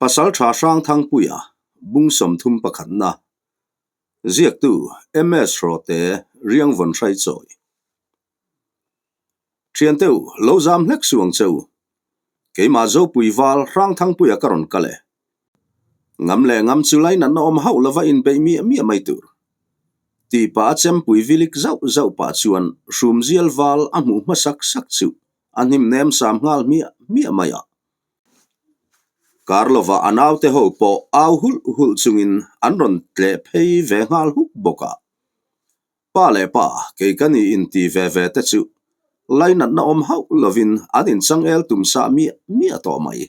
Pasaltha Hrangthangpuia, Bung 31-na, Ziaktu, MS Hrawte, Riangvawn Hraichawi. Thiante u, lo zam hlek suh ang che u. Keimah Zopui val Hrangthangpuia ka rawn kal e. Ngam leh ngam chu lainatna awm hauh lova inbeih miah miah mai tur. Tih pah a chempui vilik zauh zauh pah chuan hrumzial val a hmuh hmasak sak chu a hnim nem sam nghal hmiah hmiah mai a. Kar lova a naute ho pawh au hulh hulh chungin an rawn tleh phei ve nghal huk bawk a. Pa leh pa, kei ka ni inti ve ve te chu lainatna awm hauh lovin an inchangel tum sah miah miah tawh mai.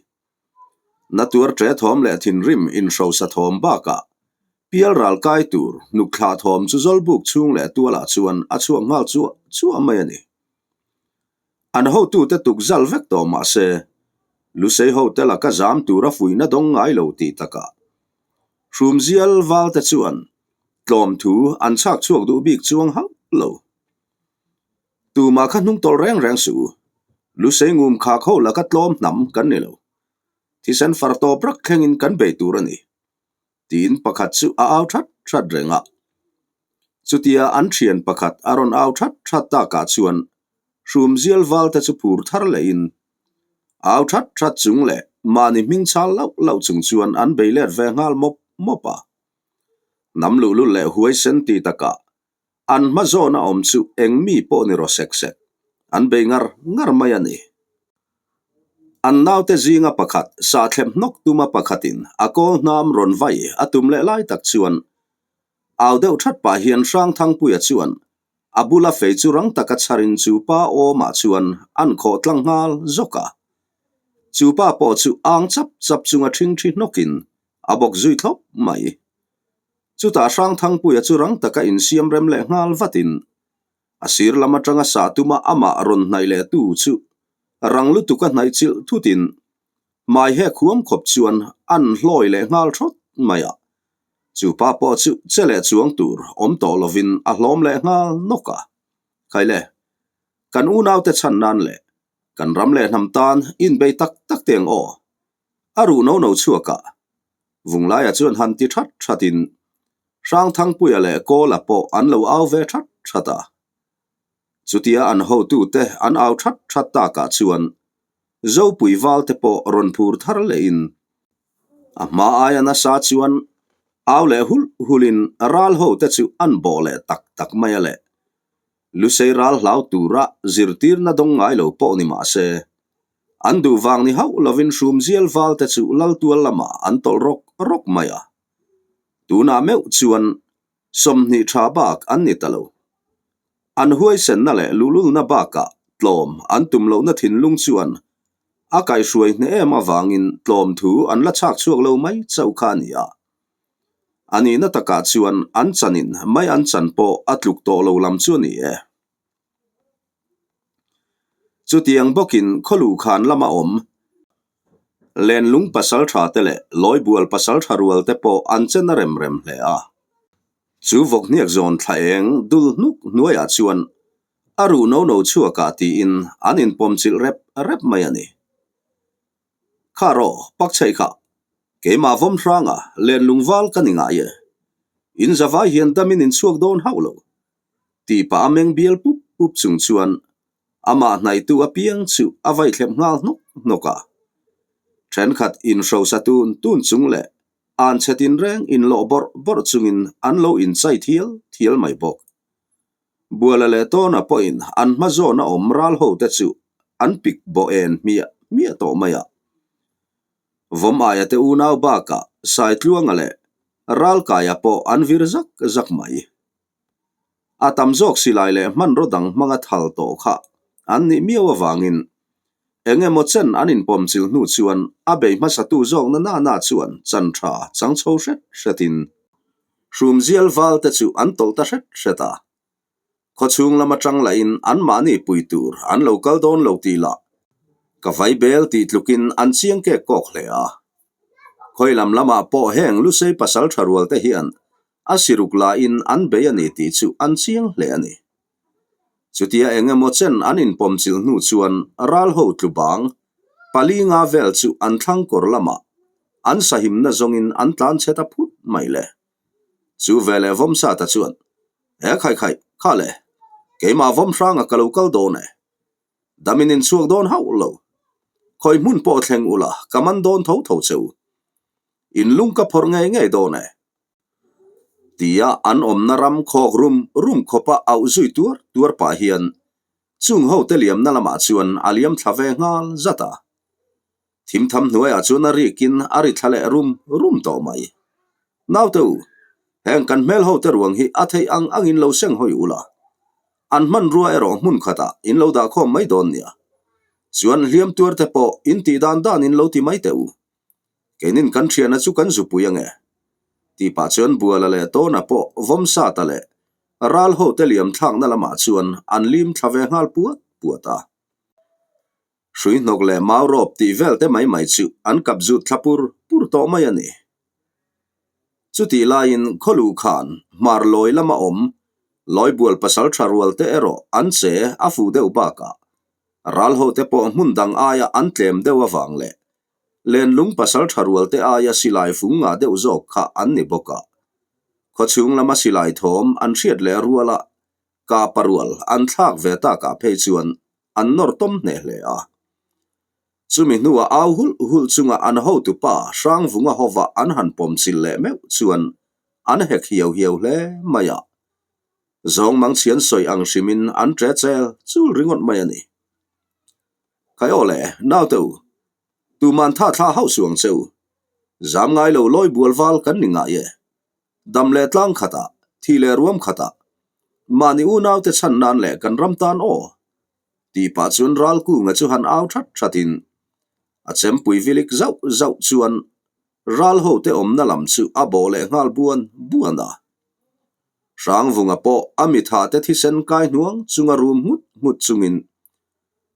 Na tuar ṭe thawm leh thinrim inhrosa thawm bakah pial ral kai tur hnuk thlah thawm chu zawlbuk chhung leh tualah chuan a chhuak nghal chuah chuah mai a ni. An hotute tuk zal vek tawh mah se, Lusei hote laka zam tura fuihna dawng ngai lo tih takah Hrumzial valte chuan tlawm thu an chhak chhuak duh bik chuang hauh lo. Tumah kha hnung tawlh reng reng suh u. Lusei ngum khak ho laka tlawm hnam kan ni lo. Thisen far tawp rak thlengin kan bei tur a ni. Tiin pakhat chu a au that that reng a. Chutia an thian pakhat a rawn au that that takah chuan Hrumzial valte chu phur thar lehin au that that chung leh mahni hming chal lauh lauh chung chuan an bei let ve nghal mawp mawp a. Hnam luhlul leh huaisen ti takah An hma zawna awm chu eng mi pawh ni rawh sek sek, an bei ngar ngar mai a ni. An naute zinga pakhat sahthlep hnawk tuma pakhatin a kawl hnam rawn vai a tum leh lai tak chuan au deuh that pah hian Hrangthangpuia chuan a bula fei chu rang taka chharin chu pa awmah chuan an khawh tlang nghal zawk a. Chu pa pawh chu ang chap chap chunga ṭhingṭhi hnawkin a bawk zui thlawp mai. Chutah Hrangthangpuia chu rang taka insiam rem leh nghal vatin a sir lam atanga sah tuma amah rawn hnaih leh tu chu rang lutuka hnaih chilh thutin hmai hek huam khawp chuan an hlawi leh nghal thawt mai a. Chu pa pawh chu che leh chuang tur awm tawh lovin a hlawm leh nghal nawk a. Khaile, kan unaute chhan nan leh kan ram leh hnam tan inbei tak tak teng aw. A ruh no no chhuak a, Vunglaia chuan han ti that thatin Hrangthangpuia leh Kawla pawh an lo au ve that that a. Chutia an hotute an au that that takah chuan Zopui valte pawh rawn phur thar lehin a hma aia nasa chuan au leh hulh hulhin ral hote chu an bawh leh tak tak mai a le. Lusei ral hlau tura zirtirna dawng ngai lo pawh ni mah se, an duh vang ni hauh lovin hrumzial valte chu laltual lamah an tawlh rawk rawk mai a. Tunah meuh chuan 20 tha bak an ni ta lo. An huaisenna leh luhlulna bakah tlawm an tum lohna thinlung chuan a kaihhruai hneh em avangin tlawm thu an la chhak chhuak lo mai chauh kha a ni a. A nihna takah chuan an chanin mai an chan pawh a tluk tawh lo lam chu a ni e. Chutiang bawkin khawluh khan lama awm Lenlung pasal tha te leh Lawibual pasal tha rual te pawh an chen a rem rem hle a. Chu vawkhniak zawn thla eng dul hnuk hnuaiah chuan a ruh no no chhuakah tiin an inpawm chilh rep rep mai a ni. Kha rawh, pak chheih kha. Keimah vawm hranga lenlung val ka ni ngai e. In zavai hian damin in chhuak dawn hauh lo. Tih pah a meng bial pup pup chung chuan amah hnaihtu apiang chu a vai thlep nghal hnawk hnawk a. Thenkhat inhrosa tun tun chung leh an chhe tinreng inlawh bawrh bawrh chungin an lo inchai thial thial mai bawk. Buala leh Tawna pawhin an hma zawna awm ral hote chu an pik bawh en hmiah hmiah tawh mai a. Vawm aia te unau bakah Saitluanga leh Ralkaia pawh an vir zak zak mai. A tam zawk silai leh hmanraw dang hmanga thal tawh kha an nih miau avangin eng emaw chen an inpawm chil hnu chuan a bei hmasatu zawkna na na chuan chan tha chang chho hret hretin Hrumzial val te chu an tawlh ta hret hret a. Khawchhung lam atang lahin anmahni pui tur an lo kal dawn lo tih lah ka vai bel tih tlukin an chiang kek kawk hle a. Khawi lam lamah pawh heng Lusei pasal tha rual te hian a siruk lahin an bei a ni tih chu an chiang hle a ni. Chutia eng emaw chen an inpawm chilh hnu chuan ral ho tlu bang pali nga vel chu an thlang kawr lamah. An sahimna zawngin an tlan chhe ta phut mai le. Chu veleh Vawmsata chuan, E khai khai, kha le, keimah vawm hranga ka lo kal dawn e. Damin in chhuak dawn hauh lo. Khawi hmun pawh thleng ula, ka man dawn tho tho che u. In lung ka phawrh ngei ngei dawn e. Tia an awmna ram khawk rum rum khawpa auh zui tuar tuar pah hian chung hote liamna lamah chuan a liam thla ve nghal zat a. Thimtham hnuaiah chuan a rikin a ri thla leh rum rum tawh mai. Naute u, heng kan hmel hote ruang hi a theih ang angin lo seng hawi ula, an hmanrua erawh hmun khatah in lo dah khawm mai dawn nia. Chuan hliam tuarte pawh in tih dan dan in lo ti mai teh u. Keinin kan thiana chu kan zupui ange. Tih pah chuan Buala leh Tawna pawh Vawmsata leh Ral hote liam thlakna lamah chuan an lim thla ve nghal puat puat a. Hrui hnawk leh mau rawp tih vel te mai mai chu an kap zut thla pur pur tawh mai a ni. Chutih laiin khawluh khan hmar lawi lama awm Lawibual pasal tha rual te erawh an che a fuh deuh bakah ral ho te pawh hmun dang aia an tlem deuh avang leh lenlung pasal tha rual te aia silai fung ngah deuh zawk kha an ni bawk a. Khawchhung lama silai thawm an hriat leh ruala kapa rual an thlak ve takah phei chuan an nawr tawm hneh hle a. Chumi hnuah au hulh hulh chunga an hotupa Hrangvunga hova an han pawm chil leh meuh chuan an hek hiau hiau hle mai a. Zawng mangchhian sawi ang hrimin an ṭe chel chul ringawt mai a ni. Khai aw le, naute u, tuman tha thla hauh suh ang che u. Zam ngai lo lawi bual val kan ni ngai e. Dam leh tlang khatah, thi leh ruam khatah, mahni unaute chhan nan leh kan ram tan aw. Tih pah chuan Ralkunga chu han au that thatin a chempui vilik zauh zauh chuan ral hote awmna lam chu a bawh leh nghal buan buan a. Hrangvunga pawh a mithate thisen kai hnuang chunga rum nghut nghut chungin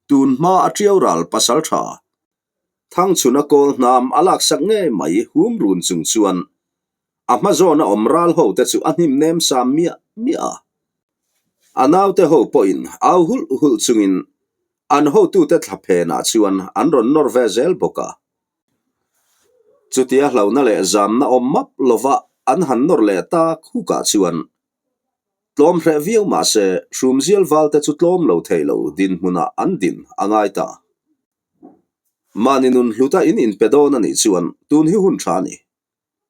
tun hma a tiau ral pasal tha Thangchhuna kawl hnam a laksak ngei mai hum run chung chuan a hma zawna awm ral ho te chu a hnim nem sam miah miah a. A naute ho pawhin au hulh hulh chungin an hotute thla phenah chuan an rawn nawr ve zel bawk a. Chutia hlauhna leh zamna awm map lova an han nawr leh tak hukah chuan tlawm hreh viau mah se hrumzial valte chu tlawm lo thei lo dinhmunah an din a ngai ta. Mahni nun hluta in inpe dawn a nih chuan tun hi hun tha a ni.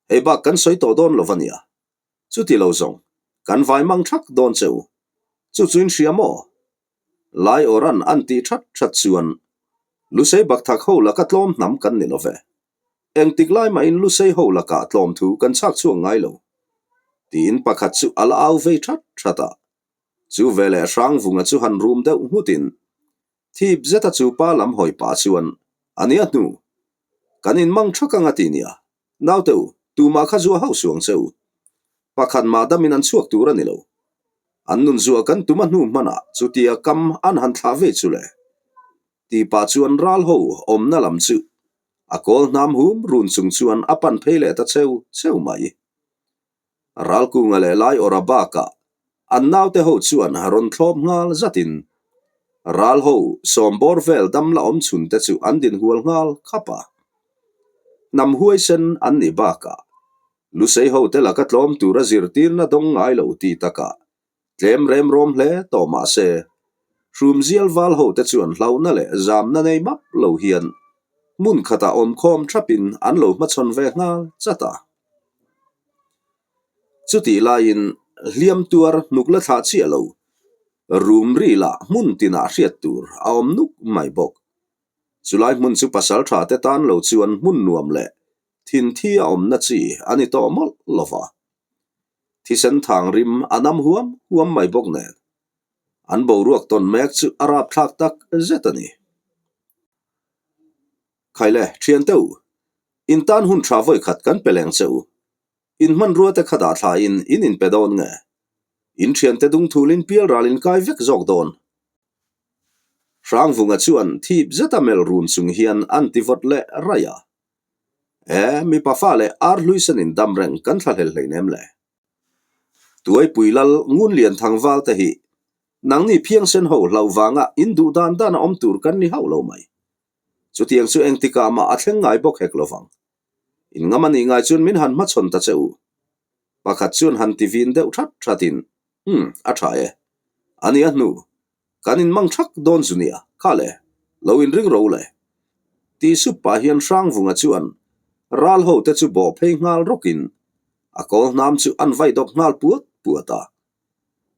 Hei bak kan sawi tawh dawn lo va nia. Chuti lo zawng, kan vai mang thak dawn che u. Chu chu in hria maw? Lai awran an tih that that chuan Lusei bakthak ho laka tlawm hnam kan ni lo ve. Engtik lai mahin Lusei ho lakah tlawm thu kan chhak chhuak ngai lo. Tiin pakhat chu a la au vei that that a. Chu veleh Hrangvunga chu han rum deuh nghutin Thip zeta chu pa lam hawi pah chuan a nia hnu. Kan inmang thak anga ti nia. Naute u, tumah kha zuah hauh suang che u. Pakhat mah damin an chhuak tur a ni lo. An nun zuah kan tum a hnu hmanah chutia kam an han thlah ve chu le. Ti pah chuan ral ho awmna lam chu a kawl hnam hum run chung chuan a pan phei leh ta cheu cheu mai. Ralkunga leh Laiawra bakah an naute ho chuan rawn thlawp nghal zatin ral ho sawmbawr vel dam la awm chhun te chu an din hual nghal khap a. Hnam huaisen an nih bakah Lusei ho te laka tlawm tura zirtirna dawng ngai lo ti takah Tlem rem rawm hle tawh mah se, hrumzial val hote chuan hlauhna leh zamna nei map lo hian hmun khatah awmkhawm thapin an lo hmachhawn ve nghal chat a. Chutih laiin hliam tuar hnuk la thlah chiah lo, rum ri lah hmun tinah hriat tur a awm nuk mai bawk. Chulai hmun chu pasal tha te tan lo chuan hmun nuam leh thinthi a awmna chi a ni tawh mawlh lo va. Thisen thang rim a nam huam huam mai bawk nen an boruak tawn mek chu a rapthlak tak zet a ni. Khaile, thiante u, in tan hun tha vawi khat kan pe leng che u. In hmanrua te kha dah thlain in inpe dawn nge? In thiante dungthulin pial ral in kai vek zawk dawn. Hrangvunga chuan thip zeta melh run chung hian an ti vawt leh raih a. E, mipa fa leh ar hlui sen in dam reng kan thla hlel hleinem le. Tuaipui lal ngun lian thang val te hi nangni phiangsen ho hlauh vanga in duh dan dan a awm tur kan ni hauh lo mai. Chutiang chu engtikah mah a thleng ngai bawk hek lovang. In ngam a nih ngai chuan min han hmachhawn ta che u. Pakhat chuan han ti vin deuh that thatin, Umm, a tha e. A nia hnu, kan inmang thak dawn zu nia, kha le, lo inring ro le. Ti sup pah hian Hrangvunga chuan ral ho te chu bawh phei nghal rawkin a kawl hnam chu an vai dawk nghal puat puat a.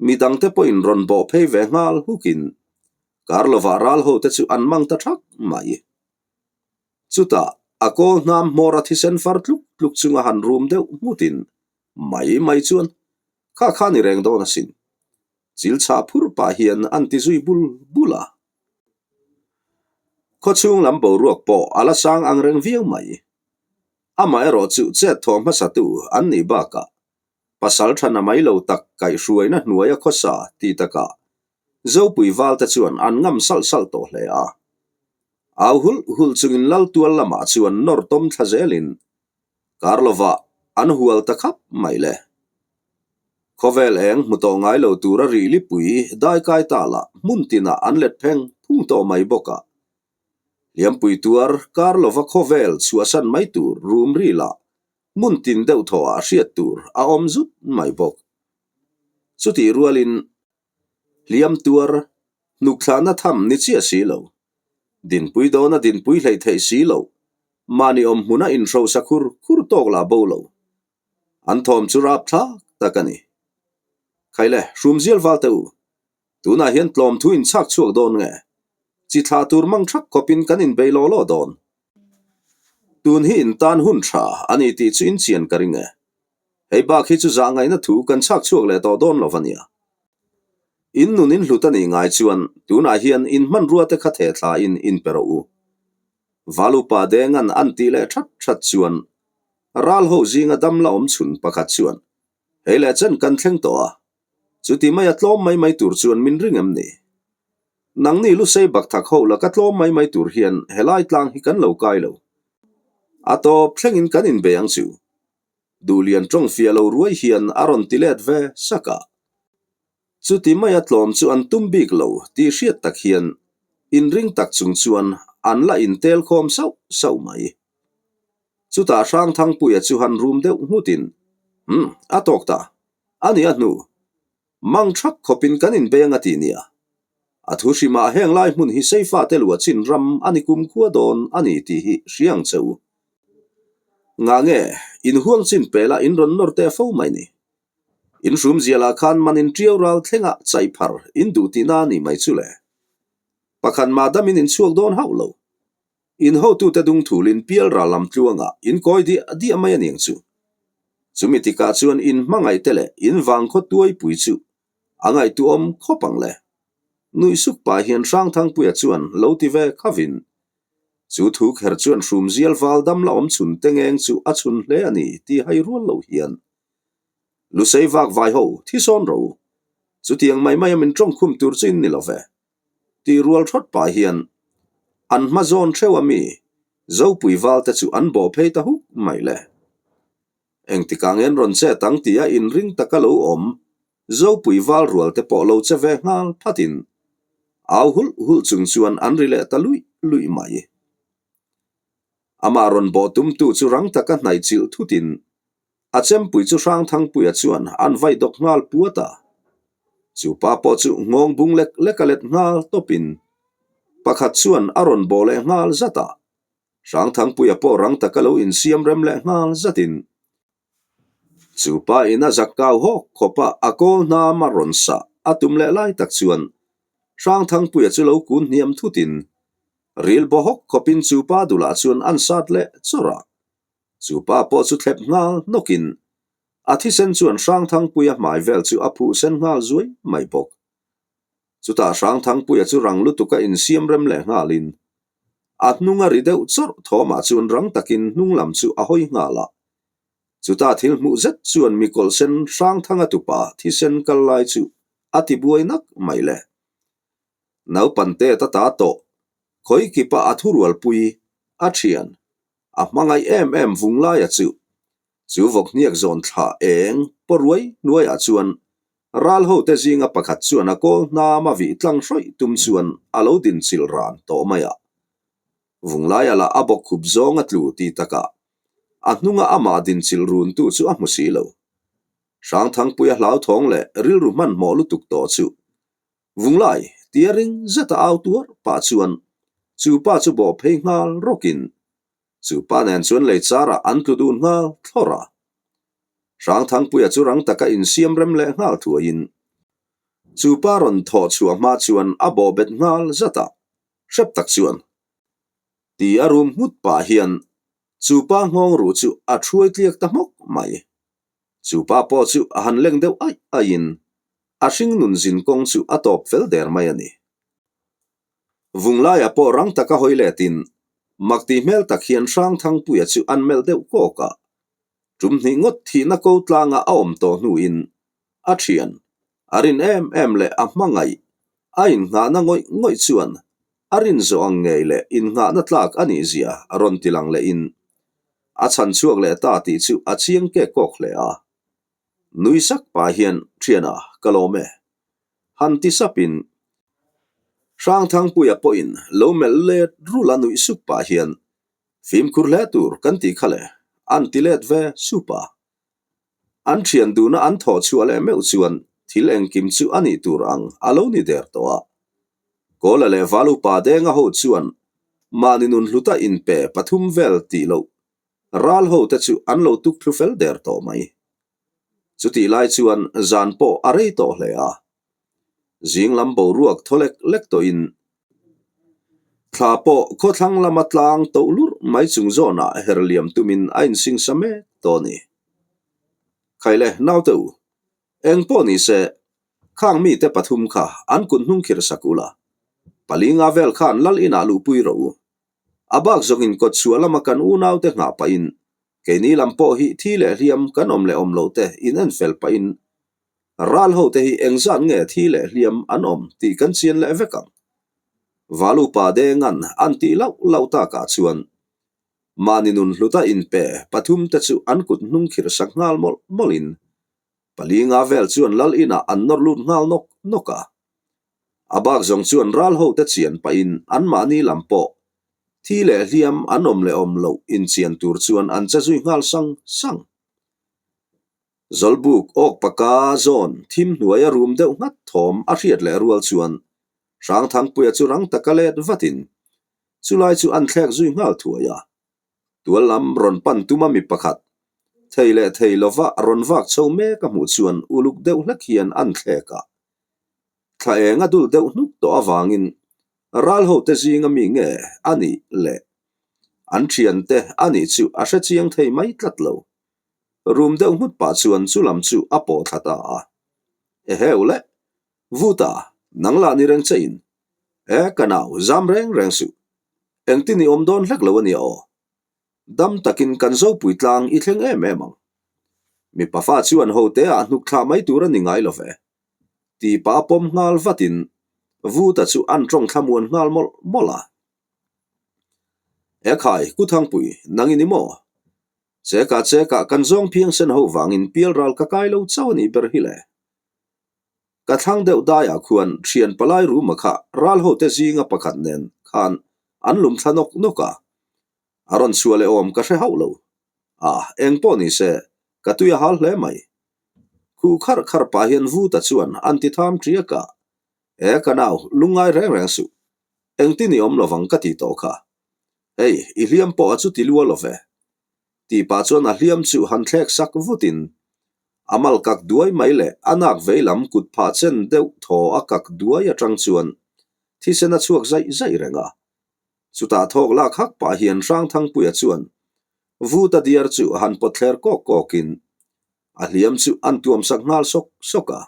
Mi dangte pawhin rawn bawh phei ve nghal hukin kar lovah ral ho te chu an mang ta thak mai. Chutah a kawl hnam hmawr a thisen far tluk tluk chunga han rum deuh nghutin mai mai chuan kha kha ni reng dawn asin. Chil chhah phur pah hian an ti zui bul bul a. Khawchhung lam boruak pawh a la sang ang reng viau mai. Amaherawh chu chet thaw hmasatu an nih bakah pasal thana mai lo tak kaihhruaina hnuaia khawsa ti takah Zopui valte chuan an ngam salh salh tawh hle a. Au hulh hulh chungin lal tual lamah chuan nawr tawm thla zelin kar lovah an hual ta khap mai le. Khawvel eng hmu tawh ngai lo tura rih lipui daikai ta lah hmun tinah an let pheng phung tawh mai bawk a. Hliampui tuar kar lova khawvel chhuahsan mai tur rum ri lah hmun tin deuh thawhah hriat tur a awm zut mai bawk. Chutih rualin hliam tuar hnukthlahna tham ni chiah si lo, dinpui dawna dinpui hleih theih si lo, mahni awm hmuna inhrosa khur khur tawk lah bo lo. An thawm chu rap thlak tak a ni. Khaile, hrumzial val teh u, Tunah hian tlawm thu in chhak chhuak dawn nge? Chi thlah tur mang thak khawpin kan inbei law law dawn. Tun hi in tan hun tha a ni tih chu in chian ka ring e. Hei bak hi chu zah ngaihna thu kan chhak chhuak leh tawh dawn lo va nia. In nun in hlut a nih ngai chuan tunah hian in hmanrua te kha theh thla in in pe rawh u. Valupa Dengan an tih leh that that chuan ral ho zinga dam la awm chhun pakhat chuan Hei leh chen kan thleng tawh a, chuti maia tlawm mai mai tur chuan min ring em ni? Nangni lusei bak thak ho laka tlawm mai mai tur hian helai tlang hi kan lo kai lo. A tawp thlengin kan inbei ang chu. Duhlian tawng fiah lo ruai hian a rawn ti let ve sak a. Chuti maia tlawm chu an tum bik lo tih hriat tak hian inring tak chung chuan an la intel khawm sauh sauh mai. Chutah Hrangthangpuia chu han rum deuh nghutin, Umm, a tawk ta. A ni a hnu. Mang thak khawpin kan inbei anga ti nia. A thu hrimah heng lai hmun hi Seifate luah chin ram a ni kumkhua dawn a ni tih hi hria ang che u. Ngah nge, inhuang chin pela in rawn nawr teh fo mai ni. In hrum zialah khan man in ṭiau ral thlengah chaih phar in duh tihna a nih mai chu le. Pakhat mah damin in chhuak dawn hauh lo. In hotute dung thulin pial ral lam tluangah in kawi diah diah mai a niang chu. Chumi tikah chuan in hmangaihte leh in vangkhaw tuaipui chu a ngaihtuahawm khawp ang le. Nuih suk pah hian Hrangthangpuia chuan lo ti ve khavin, Chu thu kher chuan hrumzial val dam la awm chhun te ngeng chu a chhun hle a ni tih hai rual lo hian Lusei vak vai ho thi sawn ro. Chutiang mai maia min tawngkhum tur chu in ni lo ve. Tih rual thawt pah hian an hma zawn theuh a mi Zopui val te chu an bawh phei ta huk mai le. Engtikah nge an rawn chet ang tia inring taka lo awm Zopui val rual te pawh lo che ve nghal phatin au hulh hulh chung chuan an ri leh ta luih luih mai. Amah rawn bawh tumtu chu rang taka hnaih chilh thutin A chempui chu Hrangthangpuia chuan an vai dawk nghal puat a. Chu pa pawh chu nghawng bung lek lek a let nghal tawpin pakhat chuan a rawn bawh leh nghal zat a. Hrangthangpuia pawh rang taka lo insiam rem leh nghal zatin chu pa in a zak kau hawk khawp a, a kawl hnam a rawn sah a tum leh lai tak chuan Hrangthangpuia chu lo kun hniam thutin ril baw hawk khawpin chu pa dulah chuan an sat leh chawrh a. Chu pa pawh chu thlep nghal hnawkin a thisen chuan Hrangthangpuia hmai vel chu a phuh sen nghal zuai mai bawk. Chutah Hrangthangpuia chu rang lutuka insiam rem leh nghalin a hnung a ri deuh chawrh thawmah chuan rang takin hnung lam chu a hawi nghal a. Chutah thil hmuh zet chuan mikawlh sen Hrangthanga tupa thisen kal lai chu a ti buai nak mai le. Naupante ta ta tawh khawi kipa a thurualpui a thian A hmangaih em em vung laia chu chu vawkhniak zawn thla eng paw ruai hnuaiah chuan ral hote zinga pakhat chuan a kawl hnam a vih tlang hrawih tum chuan a lo din chilh ran tawh mai a. Vung laia lah a bawkkhup zawng a tlu ti takah. A hnunga amah dinchilh runtu chu a hmu si lo. Hrangthangpuia hlauthawng leh rilru hmanhmawh lutuk tawh chu Vunglai tia ring zeta au tuar pah chuan chu pa chu bawh phei nghal rawkin chu pa nen chuan lei charah an tlu dun nghal thlawr a. Hrangthangpuia chu rang taka insiam rem leh nghal thuaiin chu pa rawn thawh chhuah hma chuan a bawh bet nghal zat a, hrep tak chuan ti a rum nghut pah hian chu pa nghawng ruh chu a thuai tliak ta hmawk mai. Chu pa pawh chu a han leng deuh aih aihin a hring nun zin kawng chu a tawp fel der mai a ni. Vunglaia pawh rang taka hawi letin mak tih hmel tak hian Hrangthangpuia chu an melh deuh kawk a. Tum hnih ngawt thihna ko tlanga a awm tawh hnuin a thian, a rin em em leh a hmangaih, a innghahna ngawih ngawih chuan a rin zawh ang ngei leh innghahna tlak a nih zia rawn ti lang lehin a chhan chhuak leh ta tih chu a chiang kek kawk hle a. Nui sak pah hian Thiana ka lawm e. Han ti sapin Hrangthangpuia pawhin lo melh let rul a nuih sup pah hian Fimkhur hle tur kan tih kha le, an ti let ve sup a. An thian duhna an thawh chhuah leh meuh chuan thil engkim chu a nih tur ang a lo ni der tawh a. Kawla leh Val upa Denga ho chuan mahni nun hluta inpe pathum vel tih loh ral ho te chu an lo tuk thlu fel der tawh mai. Chutih lai chuan zan pawh a rei tawh hle a. Zing lam boruak thaw lek lek tawhin thla pawh khawthlang lama tlang toh lurh mai chung zawnah her liam tumin a insingsa mek tawh a ni. Khaile naute u, eng pawh ni se, khang mite pathum kha an kut hnung khir sak ula, palinga vel khan lal inah luhpui rawh u. A bak zawngin kawt chhuah lama kan unaute nghah pahin keini lam pawh hi thi leh hliam kan awm leh awm loh te in en fel pahin Ral ho te hi engzat nge thi leh hliam an awm tih kan chian leh vek ang. Val upa Dengan an tih lauh lauh takah chuan mahni nun hluta inpe pathum te chu an kut hnung khir sak nghal mawlh mawlhin palinga vel chuan lal inah an nawr lut nghal nawk nawk a. A bak zawng chuan ral ho te chian pahin anmahni lam pawh thi leh hliam an awm leh awm loh inchian tur chuan an che zui nghal sang sang. Zawlbuk awk paka zawn thim hnuaia rum deuh nghat thawm a hriat leh rual chuan Hrangthangpuia chu rang taka let vatin chulai chu an thlek zui nghal thuai a. Tual lam rawn pan tuma mi pakhat thei leh thei lova rawn vak chho mek a hmuh chuan uluk deuh hlek hian an thlek a. Thla eng a dul deuh hnuk tawh avangin ral hote zinga mi nge a nih leh an thiante a nih chu a hrechiang thei mai tlat lo. Rum deuh nghut pah chuan chu lam chu a pawh thla ta a. Eheu le, Vuta, nang lah ni reng che in. E, ka nau, zam reng reng suh. Engtin i awm dawn hlek lo a nia aw. Dam takin kan Zopui tlang i thleng em em ang. Mipa fa chuan ho te ah hnuk thlah mai tur a ni ngai lo ve. Ti pah a pawm nghal vatin Vuta chu an tawng thlamuan nghal mawlh mawlh a. Ekhai, Kuthangpui, nang i ni maw? Chekah chekah kan zawng phiang sen ho vangin pial ral ka kai lo chauh a nih ber hi le. Ka thlang deuh daiah khuan thian palai ruma kha ral hote zinga pakhat nen khan an lum thla nawk nawk a. A rawn chhuah leh awm ka hre hauh lo. A, eng pawh ni se, ka tui a hal hle mai. Khuh kharh kharh pah hian Vuta chuan an ti tham ṭiak a. E, ka nau, lungngai reng reng suh. Engtin i awm lovang ka ti tawh kha. Hei, i hliam pawh a chu ti lua lo ve. Tih pah chuan a hliam chu han thlek sak vutin a mal kak duai mai leh a nak vei lam kut phah chen deuh thaw a kak duai atang chuan thisen a chhuak zaih zaih reng a. Chutah thawk lak hak pah hian Hrangthangpuia chuan Vuta diar chu han pawt thler kawk kawkin a hliam chu an tuam sak nghal sawk sawk a.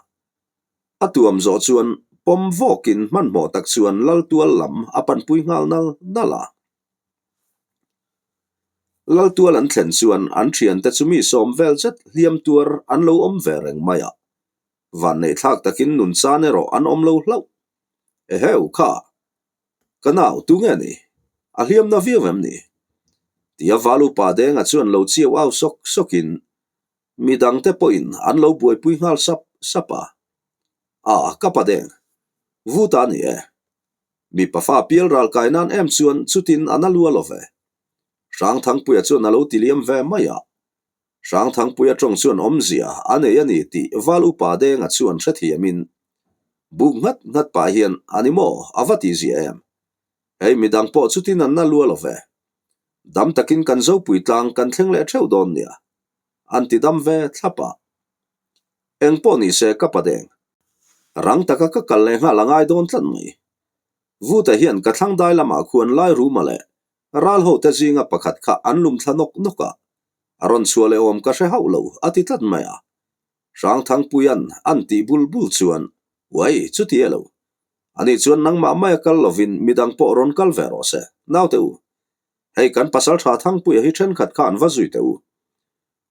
A tuam zawh chuan pawm vawkin hmanhmawh tak chuan Laltual lam a panpui nghal nal nal a. Laltual an thlen chuan an thiante chu mi sawm vel zet hliam tuar an lo awm ve reng mai a. Vanneih thlak takin nun chan erawh an awm lo hlauh. Eheu kha! Ka nau tu nge ni? A hliam na viau em ni? Tia Val upa Denga chuan lo chiau au sawk sawkin Mi dangte pawhin an lo buaipui nghal sap sap a. A, ka pa deng. Vu ta ni e. Mi pafa pial ral kai nan em chuan chutin a na lua lo ve. Hrangthangpuia chuan a lo ti liam ve mai a. Hrangthangpuia tawng chuan awmzia a nei a ni tih Val Upa Denga chuan hrethiamin buk nghat nghat pah hian a ni maw a va tih zia em? Hei midang pawh chutin an na lua lo ve. Dam takin kan Zopui tlang kan thleng leh theuh dawn nia. An ti dam ve thlap a. Eng pawh ni se ka pa deng. Rang taka ka kal leh nghal a ngai dawn tlat mai. Vuta hian ka thlang dai lamah khuan lai ruma leh ral ho te zinga pakhat kha an lum thla nawk nawk a, a rawn chhuah leh awm ka hre hauh lo a ti tlat mai a. Hrangthangpuia'n an tih bul bul chuan, Uai, chuti e lo. Ani chuan nangmah maia kal lovin midang pawh rawn kal ve rawh se, naute u. Hei kan pasaltha Thangpuia hi thenkhat kha an va zui teh u.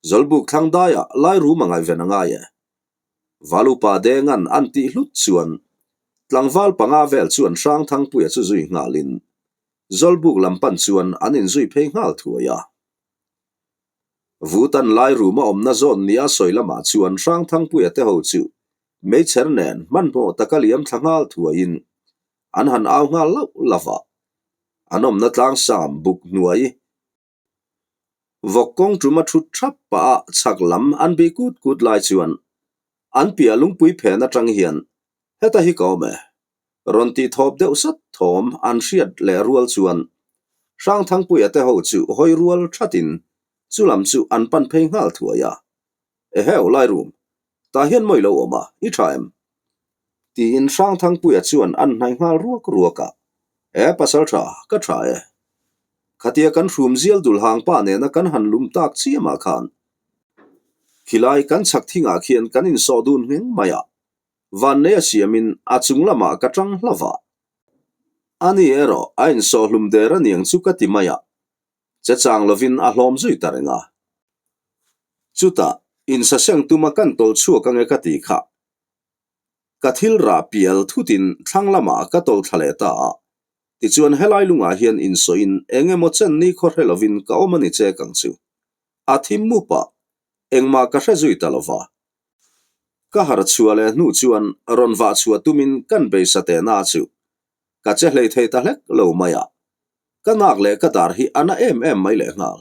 Zawlbuk thlang daiah lai rum a ngaihven a ngai e. Valupa Denga'n an tih hlut chuan tlangval panga vel chuan Hrangthangpuia chu zui nghalin Zawlbuk lam pan chuan an inzui phei nghal thuai a. Vutan lai rum a awmna zawn nia sawi lamah chuan Hrangthangpuia te ho chu meichher nen hmanhmawh taka liam thla nghal thuaiin an han au nghal lauh lauh a. An awmna tlangsam buk hnuai Vawk kawng tum a thut thap pah a chhak lam an bih kut kut lai chuan an piah lungpui phen atang hian heta hi ka awm e. Rawn tih thawp deuh sat thawm an hriat leh rual chuan Hrangthangpuia te ho chu hawi rual thatin chu lam chu an pan phei nghal thuai a. Eheu Lairum, tah hian mawi lo awm a, i tha em? Tiin Hrangthangpuia chuan an hnaih nghal ruak ruak a, E pasal tha, ka tha e. Khatia kan hrum zial dul hang pa nena kan han lum tak chiamah khan khilai kan chhak thingah khian kan insawh dun ngheng mai a, vannei a siamin a chung lamah ka tang hlauh a. Ani erawh a insawh hlum der aniang chu ka ti mai a, Che chang lovin a hlawm zui ta reng a. Chutah, insaseng tuma kan tawlh chhuak ange ka ti kha. Ka thil rah pial thutin thlang lamah ka tawlh thla leh ta a. Tichuan helai lungah hian insawiin eng emaw chen ni khaw hre lovin ka awm a ni chek ang chu. A thim mup a, engmah ka hre zui ta lova. Ka harh chhuah leh hnu chuan rawn vah chhuah tumin kan beisa tehna chu ka che hlei thei ta hlek lo mai a. Ka nak leh ka dar hi a na em em mai leh nghal.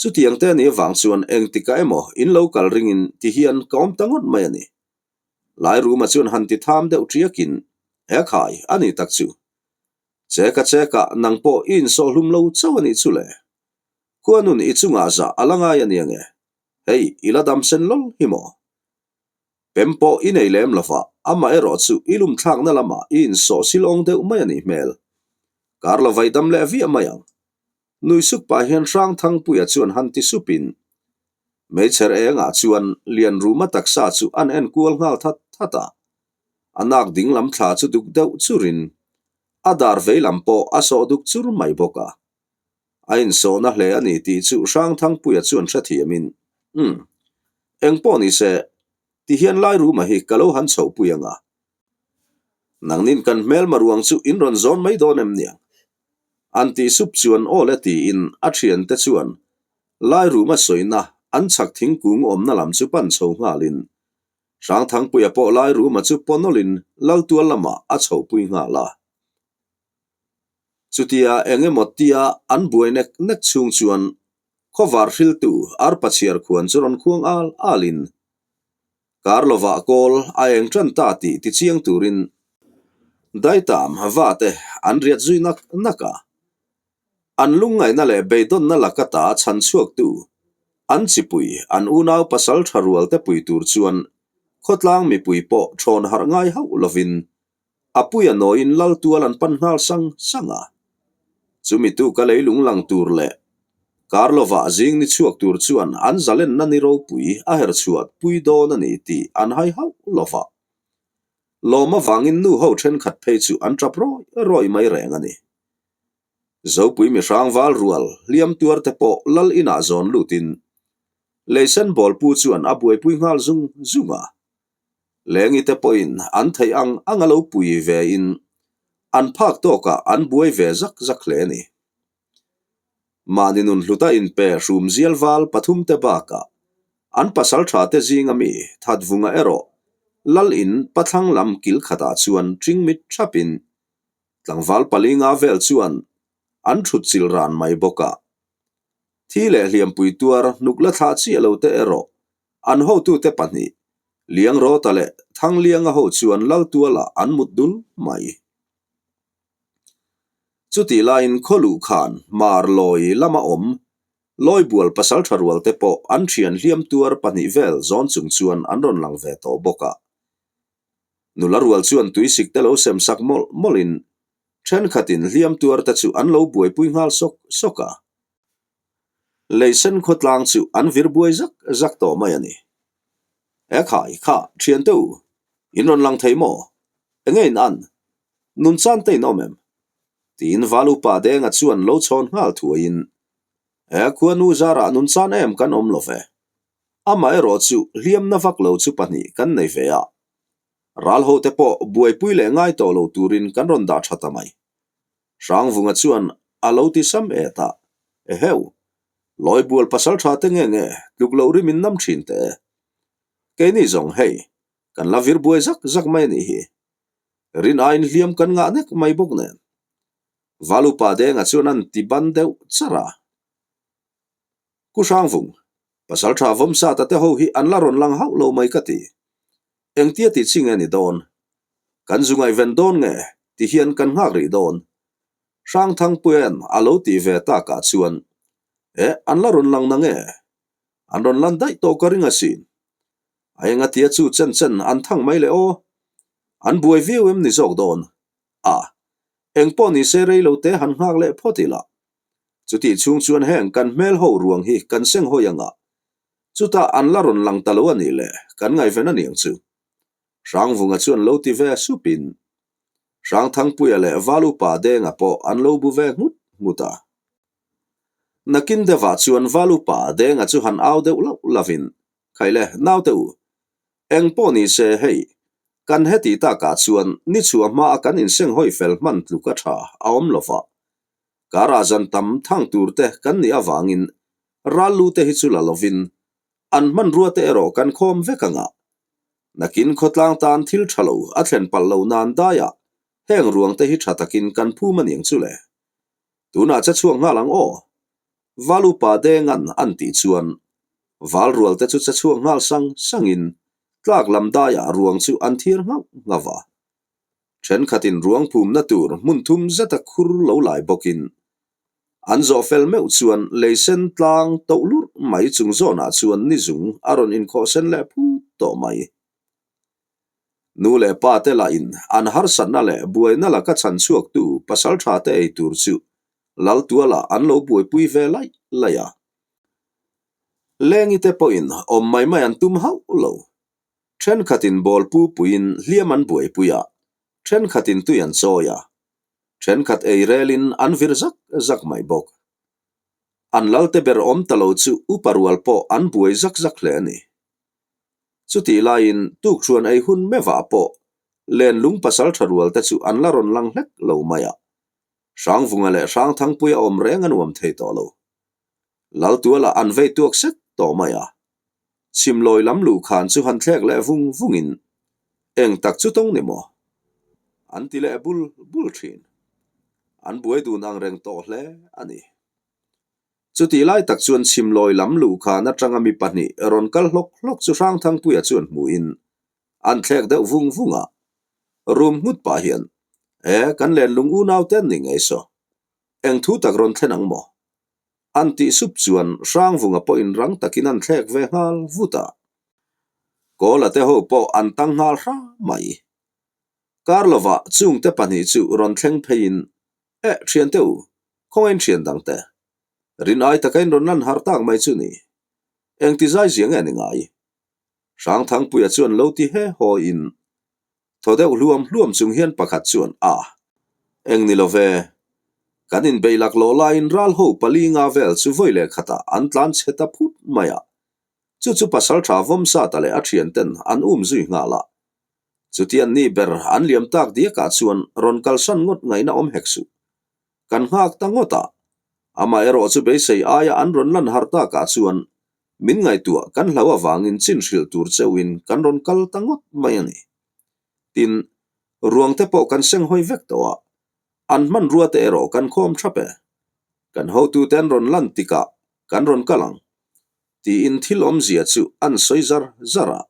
Chutiang te anih avang chuan engtikah emaw in lo kal ringin ti hian ka awm ta ngawt mai a ni. Lairuma chuan han ti tham deuh ṭiakin, He khai, a ni tak chu. Cheka cheka, nang pawh i insawh hlum lo chauh a nih chu le. Khuanun i chungah zah a la ngai a nia nge? Hei, i la dam sen lawlh hi maw? Pem pawh i nei lem lova, amah erawh chu i lum thlakna lamah i insawh silawng deuh mai a nih hmel. Kar lo vai dam leh viah mai ang. Nui suk pah hian Hrangthangpuia chuan han ti supin Meichher engah chuan Lianruma taksa chu an en kual nghal that that a. A nak ding lam thla chu duk deuh churin a dar vei lam pawh a sawh duk chur mai bawk a. A insawhna hle a ni tih chu Hrangthangpuia chuan hrethiamin, Umm, eng pawh ni se, ti hian Lairuma hi ka lo han chhohpui ang a. Nangnin kan hmelma ruang chu in rawn zawn mai dawn em niang? An tih sup chuan aw le tiin a thiante chuan Lairuma sawina an chhak thingkung awmna lam chu pan chho nghalin Hrangthangpuia pawh Lairuma chu pawnawlin Laltual lamah a chhohpui nghal a. Chutia eng emaw tia an buai nek nek chhung chuan khawvar hriltu arpa chhiar khuan chu rawn khuang al alin kar lovah kawl a eng tan ta tih tichiang turin daitam va te an riat zui nak nak a. An lungngaihna leh beidawnna laka ta chhan chhuaktu an chipui an unau pasal tha rual te pui tur chuan khawtlang mipui pawh thawn harh ngai hauh lovin A puia nawiin lal tual an pan nghal sang sang a. Chumi tu ka leilung lang tur leh kar lovah zing ni chhuak tur chuan an zalenna ni ropui a her chhuah pui dawn a ni tih an hai hauh lova. Lawm avangin nu ho thenkhat phei chu an tap rawih rawih mai reng a ni. Zopui mihrang val rual hliam tuar te pawh lal inah zawn lutin Leisen bawlpu chuan a buaipui nghal zung zung a. Lengi te pawhin an theih ang ang a lo pui ve in an phak tawkah an buai ve zak zak hle a ni. Mahni nun hluta inpe hrum zial val pathum te bakah an pasal tha te zinga mi Thatvunga erawh Lal in pathlang lam kil khatah chuan ṭingmit ṭhapin tlangval palinga vel chuan an ṭhut chil ran mai bawk a. Thi leh hliampui tuar hnuk la thlah chiah lo te erawh an hotute pahnih, Liangrawta leh Thanglianga ho chuan Laltualah an mut dul mai. Chutih laiin khaw luh khan Mar Lawi lama awm Lawibual pasaltha rual te pawh an thian hliam tuar pahnih vel zawn chung chuan an rawn lang ve tawh bawk a. Nula rual chuan tuisik te lo sem sak mawlh mawlhin thenkhatin hliam tuar te chu an lo buaipui nghal sawk sawk a. Leisen khawtlang chu an vir buai zak zak tawh mai a ni. E khai, kha, thiante u, in rawn lang thei maw? Enge in an? Nun chan te in awm em? Tiin Val upa Denga chuan lo chhawn nghal thuaiin, E khuanu zarah nun chan em kan awm lo ve. Amaherawh chu hliamna vak lo chu pahnih kan nei ve a. Ral hote pawh buaipui leh ngai tawh lo turin kan rawn dah tha ta mai. Hrangvunga chuan a lo ti sam et a, Eheu! Lawibual pasal tha te nge nge tluk loh rim in nam thin teh e. Keini zawng hei, kan la vir buai zak zak mai a nih hi. Rin aiin hliam kan ngah nek mai bawk nen. Valupa Denga chuan an ti ban deuh char a. Ku Hrangvung, pasal tha Vawmsata te ho hi an la rawn lang hauh lo mai ka ti. Engtia tih chi nge ni dawn? Kan zu ngaihven dawn nge ti hian kan nghak rih dawn? Hrangthangpuia'n a lo tih ve takah chuan, Eh, an la rawn lang na nge? An rawn lan daih tawh ka ring asin. A engatia chu chen chen an thang mai le aw? An buai viau em ni zawk dawn? A, engpawh ni se rei lo te han nghak leh phawt ila. Chutih chhung chuan heng kan hmel ho ruang hi kan seng hawi anga Chutah an la rawn lang ta lo a nih le, kan ngaihven a niang chu. Hrangvunga chuan lo ti ve supin Hrangthangpuia leh Valupa Denga pawh an lo bu ve nghut nghut a. Nakin deuhah chuan Valupa Denga chu han au deuh lauh lauhin, Khaile, naute u, eng pawh ni se hei, kan heti takah chuan ni chhuah hmaa kan insenghawi fel hman tluk a tha a awm lo va. Karah zan tam thang tur te kan nih avangin ral lu te hi chu la lovin an hmanrua te erawh kan khawm vek ang a. Nakin khawtlang tan thil tha lo a thlen palh lo nan daiah heng ruang te hi tha takin kan phum a niang chu le. Tunah che chhuak nghal ang aw. Val upa Dengan an tih chuan val rual te chu che chhuak nghal sang sangin tlak lam daiah ruang chu an thiar nghauh nghauh a. Thenkhatin ruang phumna tur hmun thum zeta khur lo lai bawkin an zawh fel meuh chuan lei sen tlang toh lurh mai chung zawnah chuan ni zung a rawn inkhawh sen leh phut tawh mai. Nu leh pa te lahin an harsatna leh buaina laka chhan chhuaktu pasal tha te ei tur chu Laltualah an lo buaipui ve laih laih a. Lengi te pawhin awm mai mai an tum hauh lo. Thenkhatin ball pu puiin hliam an buaipui a, thenkhatin tui an chawi a, thenkhat ei relin an vir zak zak mai bawk. An lalte ber awm ta lo chu upa rual pawh an buai zak zak hle a ni. Chutih laiin tukthuan ei hun mevah pawh lenlung pasal tha rual te chu an la rawn lang hlek lo mai a, Hrangvunga leh Hrangthangpuia awm reng a nuam thei tawh lo. Laltualah an vei tuak set tawh mai a. Chhimlawi lam luh khan chu han thlek leh vung vungin, Eng tak chu tawng ni maw? An ti leh bul bul thin. An buai dun ang reng tawh hle a ni. Chutih lai tak chuan chhimlawi lam luh khan atanga mi pahnih rawn kal hlawk hlawk chu Hrangthangpuia chuan hmuhin an thlek deuh vung vung a. Rum nghut pah hian, E, kan lenlung unau te an ni ngei saw. Eng thu tak rawn thlen ang maw? An tih sup chuan Hrangvunga pawhin rang takin an thlek ve nghal vut a. Kawla te ho pawh an tang nghal hra mai. Kar lovah chungte pahnih chu rawn thleng pheiin, Eh, thiante u, khawngain thian dang te. Rin ai taka in rawn lan har tak mai chu ni. Engti zai zia nge ni ngai? Hrangthangpuia chuan lo ti he haw in, Thaw deuh hluam hluam chung hian pakhat chuan, A, eng ni lo ve. Kan inbeih laklawh laiin ral ho pali nga vel chu vawi leh khatah an tlan chhe ta phut mai a. Chu chu pasal tha Vawmsata leh a thianten an um zui nghal a. Chutian ni ber an liam tak diakah chuan rawn kalsan ngawt ngaihna awm hek suh. Kan nghak ta ngawt a. Amaherawh chu beisei aia an rawn lan harh takah chuan Min ngaihtuah kan hlau avangin chin hrilh tur cheuhin kan rawn kal ta ngawt mai a ni. Tin, ruang te pawh kan seng hawi vek tawh a, an hmanrua te erawh kan khawm thap e. Kan hotute an rawn lan tikah. Kan rawn kal ang. Tiin thil awmzia chu an sawi zar zar a.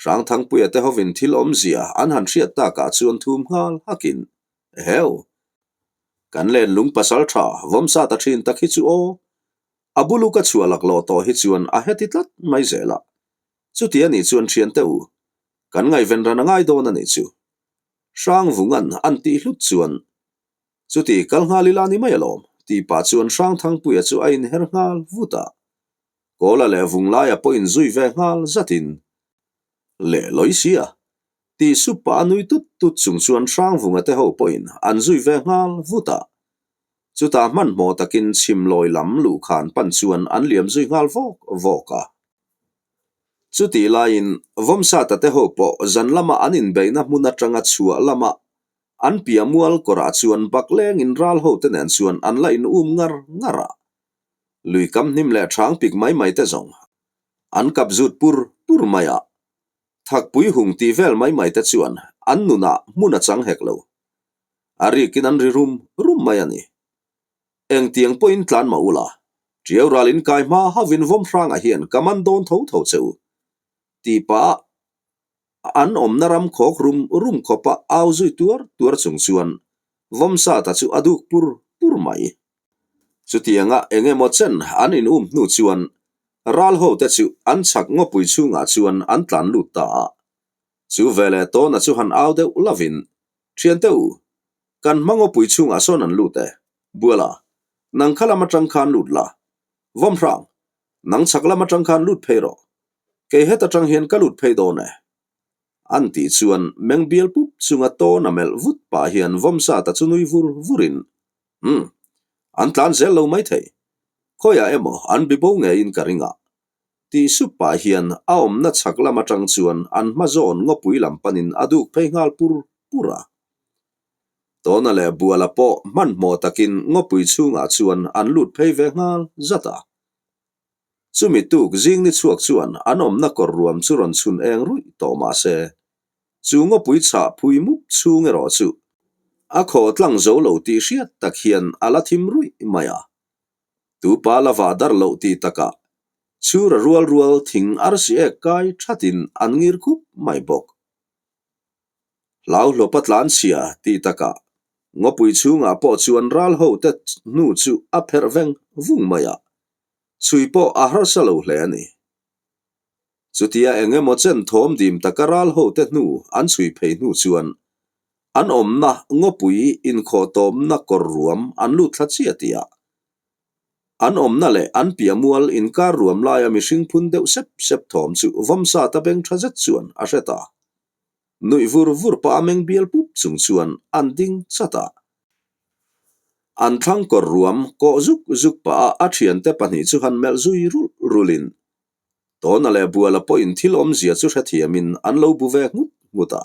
Hrangthangpuia te hovin thil awmzia an han hriat takah chuan thum nghal hakin, Eheu! Kan lenlung pasal tha vawmsa ta thin tak hi chu aw! A bulu ka chhuah laklawh tawh hi chuan a heti tlat mai zel a. Chuti a nih chuan thiante u, kan ngaihven ran a ngai dawn a nih chu. Hrangvunga'n an tih hlut chuan Chuti kal nghal ila ni mai alawm, tih pah chuan Hrangthangpuia chu a inher nghal vut a. Kawla leh Vunglaia pawh inzui ve nghal zatin, Leh lawi sia, tih sup pah a nui tut tut chung chuan Hrangvunga te ho pawhin an zui ve nghal vut a. Chutah hmanhmawh takin chhim lawi lam luhkhan pan chuan an liam zui nghal vawk vawk a. Chutih laiin Vawmsata te ho pawh zan lama an inbeihna hmun atanga chhuah lama An piah mual kawrah chuan bak lengin ral hote nen chuan an la in um ngar ngar a. Lui kam hnim leh thang pik mai mai te zawng an kap zut pur pur mai a. Thakpui hung tih vel mai mai te chuan an nunah hmun a chang hek lo. A rikin an ri rum rum mai a ni. Engtiang pawhin tlan mah ula, Tiau ral in kai hma hauhin Vawmhrangah hian ka man dawn tho tho che u tih pah An awmna ram khawk rum rum khawpa au zui tuar tuar chung chuan Vawmsata chu a duk pur pur mai. Chutianga eng emaw chen an in um hnu chuan ral hote chu an chhak ngawpui chhungah chuan an tlan lut ta a. Chu veleh tawna chu han au deuh lovin, Thiante u, kan hma ngawpui chhungah sawn an lut e. Buala, nang kha lam atang khan lut la. Vawmhrang, nang chhak lam atang khan lut phei rawh. Kei het atang hian ka lut phei dawn e. An tih chuan meng bial pup chunga tawn a melh vut pah hian Vawmsata chu nui vur vurin, Umm, an tlan zel lo maithei. Khawiah emaw an bi bo ngeiin ka ring a. Tih sup pah hian a awmna chhak lam atang chuan an hma zawn ngawpui lam panin a duk phei nghal pur pur a. Tawna leh Buala pawh hmanhmawh takin ngawpui chhungah chuan an lut phei ve nghal zat a. Chumi tuk zing ni chhuak chuan an awmna kawr ruam chu rawn chhun eng ruih tawh mah se, chu ngawpui chhah phui mup chhung erawh chu a khaw tlang zo lo tih hriat tak hian a la thim ruih mai a. Tupa la vah dar loh tih takah chhura rual rual thing arsi ek kai thatin an ngir khup mai bawk. Hlauhlawpa tlanchhia tih takah ngawpui chhungah pawh chuan ral hote hnu chu a pherh veng vung mai a, chhui pawh a harsa lo hle a ni. Chutia eng emaw chen thawm dim taka ral hote hnu an chhui phei hnu chuan an awmna ngawpui inkhawh tawmna kawr ruam an lut thla chiah tih a, an awmna leh an piah mual inkar ruam laia mihring phun deuh sep sep thawm chu Vawmsata beng tha zet chuan a hre ta. Nuih vur vur pah a meng bial pup chung chuan an ding chat a. An thlang kawr ruam kawh zuk zuk pah a a thiante pahnih chu han melh zui rulh rulhin Tawna leh Buala pawhin thil awmzia chu hrethiamin an lo bu ve nghut nghut a.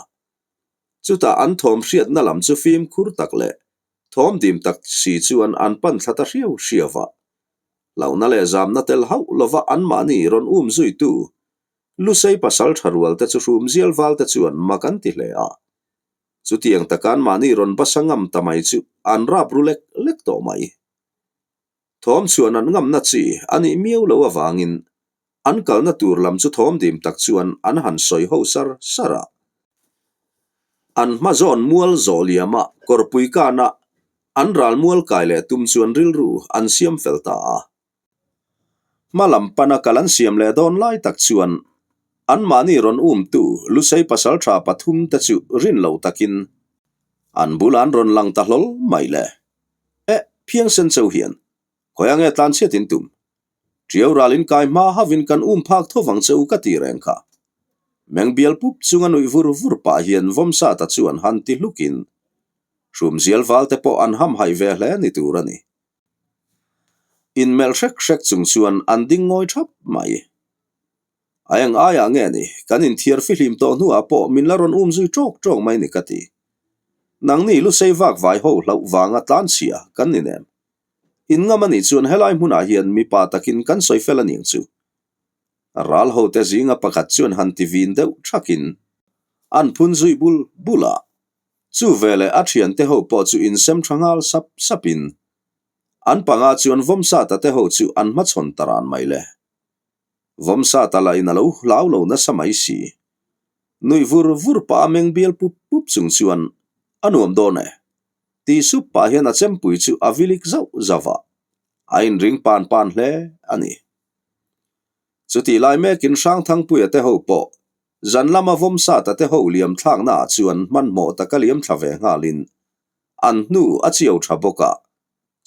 Chutah an thawm hriatna lam chu fimkhur tak leh thawm dim tak si chuan an pan thla ta hriau hriau a. Hlauhna leh zamna tel hauh lova anmahni rawn um zuitu Lusei pasal tha rual te chu hrum zial val te chuan mak an ti hle a. Chutiang taka anmahni rawn basa ngam ta mai chu an rap ru lek lek tawh mai. Thawm chuan an ngamna chi a nih miau lo avangin an kalna tur lam chu thawm dim tak chuan an han sawi ho sar sar a. An hma zawn mual zawh liama kawrpui kana an ral mual kai leh tum chuan rilru an siam fel ta a. Hma lam pana kal an siam leh dawn lai tak chuan anmahni rawn umtu Lusei pasaltha pathum te chu rin lo takin an bulah an rawn lang ta hlawl mai le. Eh, phiangsen cheu hian khawi ange tlan chhiat in tum? Tiau ral in kai hma hauhin kan um phak tho vang cheu ka ti reng kha. Meng bial pup chunga nuih vur vur pah hian Vawmsata chuan han ti hlukin hrumzial val te pawh an hamhaih ve hle ni tur a ni. Inmelh hrek hrek chung chuan an ding ngawi thap mai. A eng aiah nge ni, kan inthiar fihlim tawh hnuah pawh min la rawn um zui tawk tawk mai ni ka ti. Nangni lusei vak vai ho hlauh vanga tlanchhia kan ni nem. In ngam anih chuan helai hmunah hian mipa takin kan sawi fel aniang chu. Ral hote zinga pakhat chuan han ti vin deuh thakin an phun zui bul bul a. Chu veleh a thiante ho pawh chu insem tha nghal sap sapin. An panga chuan Vawmsata te ho chu an hmachhawn ta ran mai le. Vawmsata lah in a lo hlau lo nasa mai si. Nuih vur vur pah a meng bial pup pup chung chuan, A nuam dawn e. Ti sup pah hian a chempui chu a vilik zauh zauh a, a inring pan pan hle a ni. Chutih lai mekin Hrangthangpuia te ho pawh zan lama Vawmsata te ho liam thlakna ah chuan hmanhmawh taka liam thla ve nghalin an hnu a chiau tha bawk a,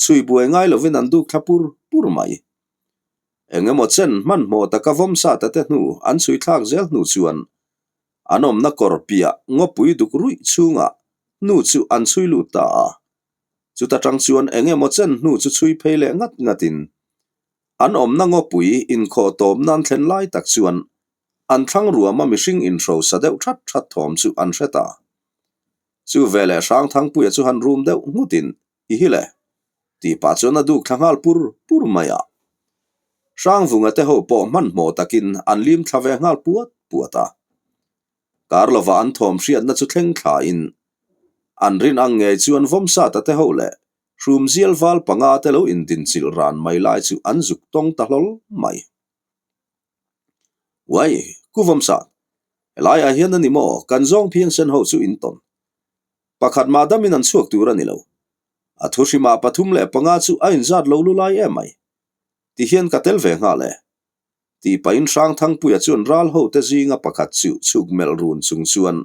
chhui buai ngai lovin an duk thla pur pur mai. Eng emaw chen hmanhmawh taka Vawmsata te hnu an chhui thlak zel hnu chuan an awmna kawr piah ngawpui duk ruih chhungah hnu chu an chhui lut ta a. Chuta tang chuan eng emaw chen hnu chu chhui phei leh ngat ngatin An awmna ngawpui inkhawh tawp nan thlen lai tak chuan an thlang ruama mihring inhrosa deuh that that thawm chu an hre ta. Chu veleh Hrangthangpuia chu han rum deuh nghutin, I hi le! tih pah chuan a duk thla nghal pur pur mai a. Hrangvunga te ho pawh hmanhmawh takin an lim thla ve nghal puat puat a. Kar lova an thawm hriatna chu thleng thlain an rin ang ngei chuan Vawmsata te ho leh Hrumzial val panga te lo indinchilh ran mai lai chu an zuk tawng ta hlawl mai. Uai, Ku Vawmsat, helaiah hian a ni maw kan zawng phiangsen ho chu in tawn. Pakhat mah damin an chhuak tur a ni lo. A thu hrimah 35 chu a inzat lo lu lai em mai. Tihian ka tel ve nghal e. Tih pahin Hrangthangpuia chuan ral hote zinga pakhat chu chhuk melh run chung chuan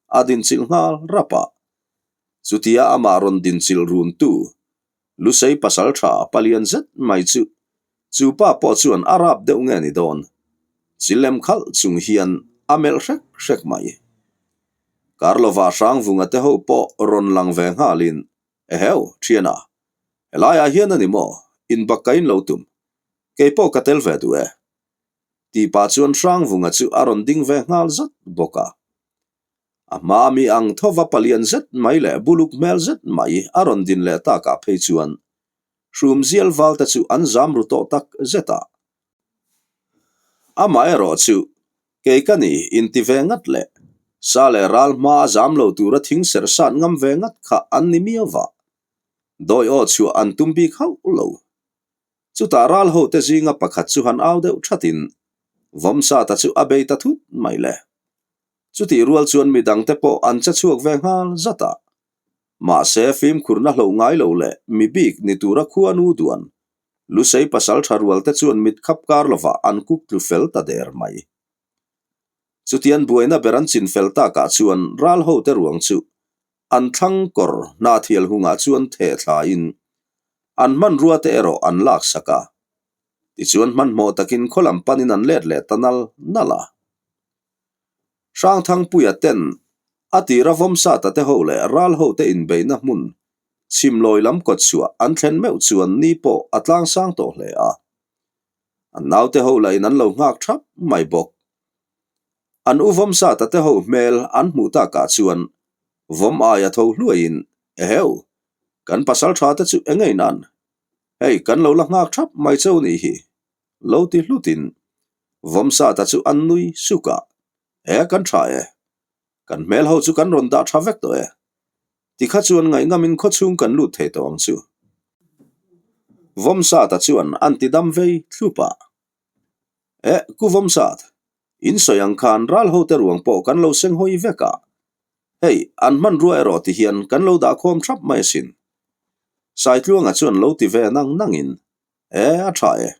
a dinchilh nghal rap a. Chutia amah rawn dinchilh runtu Lusei pasaltha palian zet mai chu chu pa pawh chuan a rap deuh nge ni dawn? Chilem khalh chung hian a melh hrek hrek mai. Karlova Hrangvunga te ho pawh rawn lang ve nghalin, Eheu, thiana, helaiah hian a ni maw? Inbakkain lo tum. Kei pawh ka tel ve duh e. Tih pah chuan Hrangvunga chu a rawn ding ve nghal zat bawk a. A hma mi ang thova palian zet mai leh buluk hmel zet mai a rawn din leh takah phei chuan Hrumzial valte chu an zam ru tawh tak zet a. Amaherawh chu kei ka ni inti ve ngat leh sa leh ral hma a zam lo tura thing serh sat ngam ve ngat kha an ni miau va. Dawi aw chhuah an tum bik hauh lo. Chutah ral hote zinga pakhat chu han au deuh thatin Vawmsata chu a bei ta thut mai le. Chutih rual chuan midangte pawh an che chhuak ve nghal zat a. Mahse fimkhurna hloh ngai lo leh mi bik ni tura khuanu duan Lusei pasaltha rualte chuan mit khap kar lovah an kuk tlu fel ta der mai. Chutian buaina ber an chin fel takah chuan ral hote ruang chu An thlang kawr hnathial hungah chuan theh thlain an hmanrua te erawh an lak sak a. Tichuan hmanhmawh takin khaw lam panin an let leh ta nal nal a. Hrangthangpuia ten a tira Vawmsata te ho leh ral ho te inbeihna hmun chhimlawi lam kawtchhuah an thlen meuh chuan ni pawh a tlang sang tawh hle a. An naute ho lahin an lo nghak thap mai bawk. An u Vawmsata te ho hmel an hmuh takah chuan Vawm aia tho hluaiin, Eheu! Kan pasal tha te chu engei nan? Hei, kan lo la nghak thap mai cheu nih hi, lo ti hlutin Vawmsata chu an nui suk a, E, kan tha e. Kan hmel ho chu kan rawn dah tha vek tawh e. Tikha chuan ngaihngamin khawchhung kan lut thei tawh ang chu. Vawmsata chuan an ti dam vei thlup a. Eh, Ku Vawmsat, in sawi ang khan ral hote ruang pawh kan lo seng hawi vek a. Hei, an hmanrua erawh ti hian kan lo dah khawm thap mai asin. Saitluanga chuan lo ti ve nang nangin, Eh, a tha e.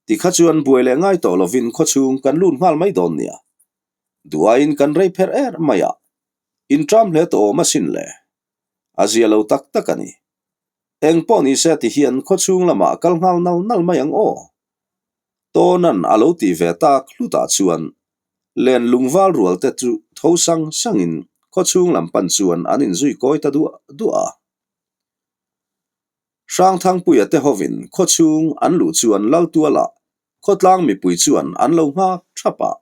Tikha chuan buai leh ngai tawh lovin khawchhung kan lut nghal mai dawn nia. Duaiin kan rei pherh er mai a, inṭam hle tawh awm asin le. A zia lo tak tak a ni. Eng pawh ni se ti hian khawchhung lamah kal nghal nal nal mai ang aw. Tawnan a lo tih ve tak hlutah chuan len lungval rual te chu tho sang sangin khawchhung lam pan chuan an inzui kawi ta duah duah a. Hrangthangpuia te hovin khawchhung an luh chuan Laltuala khawtlang mipui chuan an lo nghak thap a.